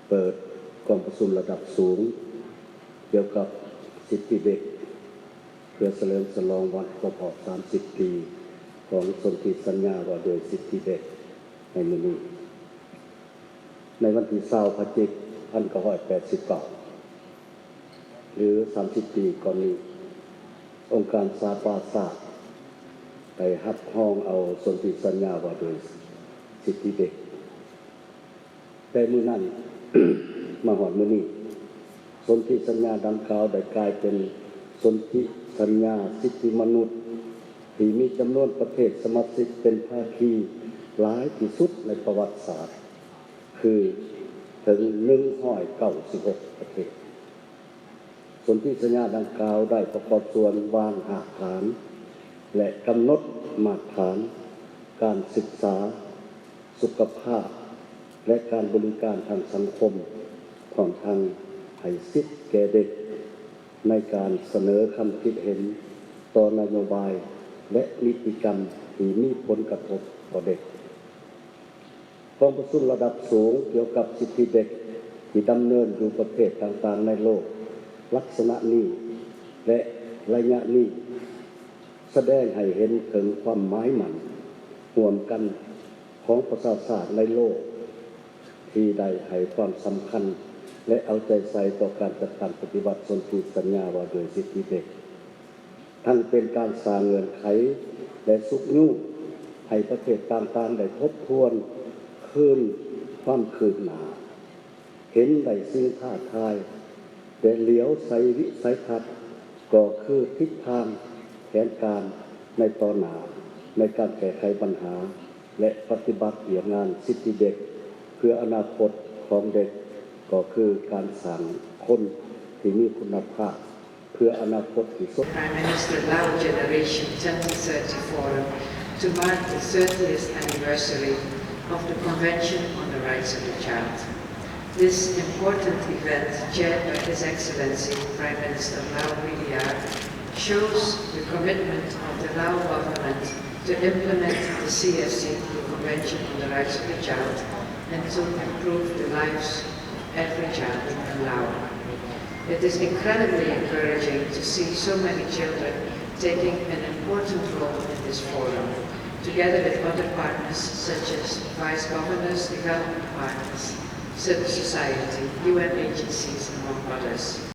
ເປີດກອງປະຊຸມລະດັບສູງກ່ຽວກັບສິດທິເດັກ ເພື່ອສະເຫຼີມສະຫຼອງວັນຄົບຮອບສາມສິບປີຂອງສົນທິສັນຍາວ່າດ້ວຍສິດທິເດັກໃນມື້ນີ້. ໃນວັນທີຊາວ ພະຈິກ ພັນເກົ້າຮ້ອຍແປດສິບເກົ້າ ຫຼື ສາມສິບປີກ່ອນນີ້, ອົງການສະຫະປະຊາຊາດໄດ້ຮັບຮອງເອົາສົນທິສັນຍາວ່າດ້ວຍສິດທິເດັກ. ແຕ່ມື້ນັ້ນມາຮອດມື້ນີ້, ສົນທິສັນຍາດັ່ງກ່າວໄດ້ກາຍເປັນສົນທິສັນຍາສິດທິມະນຸດ ທີ່ມີຈຳນວນປະເທດສະມາຊິກເປັນພາຄີຫຼາຍທີ່ສຸດໃນປະຫວັດສາດ, ຄືເຖິງໜຶ່ງຮ້ອຍເກົ້າສິບຫົກປະເທດ. ສົນທິສັນຍາດັ່ງກ່າວໄດ້ປະກອບສ່ວນວາງຮາກຖານ ແລະ ກຳນົດມາດຖານການສຶກສາ, ສຸຂະພາບ ແລະ ການບໍລິການທາງສັງຄົມ, ພ້ອມທັງໃຫ້ສິດແກ່ເດັກໃນການສະເໜີຄຳຄິດເຫັນຕໍ່ນະໂຍບາຍ ແລະ ນິຕິກຳທີ່ມີຜົນກະທົບຕໍ່ເດັກ. ກອງປະຊຸມລະດັບສູງກ່ຽວກັບສິດທິເດັກທີ່ດຳເນີນຢູ່ປະເທດຕ່າງໆໃນໂລກລັກສະນະນີ້ ແລະ ໄລຍະນີ້ ສະແດງໃຫ້ເຫັນເຖິງຄວາມໝາຍໝັ້ນຮ່ວມກັນຂອງປະຊາຊາດໃນໂລກ ທີ່ໄດ້ໃຫ້ຄວາມສຳຄັນ ແລະ ເອົາໃຈໃສ່ຕໍ່ການຈັດຕັ້ງປະຕິບັດສົນທິສັນຍາວ່າດ້ວຍສິດທິເດັກ. ທັງເປັນການສ້າງເງື່ອນໄຂ ແລະ ຊຸກຍູ້ໃຫ້ປະເທດຕ່າງໆໄດ້ທົບທວນຄືນຄວາມຄືບໜ້າ, ເຫັນໄດ້ສິ່ງທ້າທາຍ ແລະ ຫຼຽວໃສ່ວິໄສທັດ ກໍຄືທິດທາງແຜນການໃນຕໍ່ໜ້າ ໃນການແກ້ໄຂບັນຫາ ແລະ ປະຕິບັດວຽກງານສິດທິເດັກ ເພື່ອອະນາຄົດຂອງເດັກ ກໍຄືການສ້າງຄົນທີ່ມີຄຸນນະພາບ ເພື່ອອະນາຄົດທີ່ສົດ. Prime Minister Lao Generation twenty thirty Forum to mark the thirtieth anniversary of the Convention on the Rights of the Child. This important event, chaired by His Excellency Prime Minister Lao V D R, shows the commitment of the Lao government to implement the C F C, the Convention on the Rights of the Child, and to improve the lives of every child in Lao. It is incredibly encouraging to see so many children taking an important role in this forum, together with other partners such as vice governors, development partners, civil society, U N agencies, among others.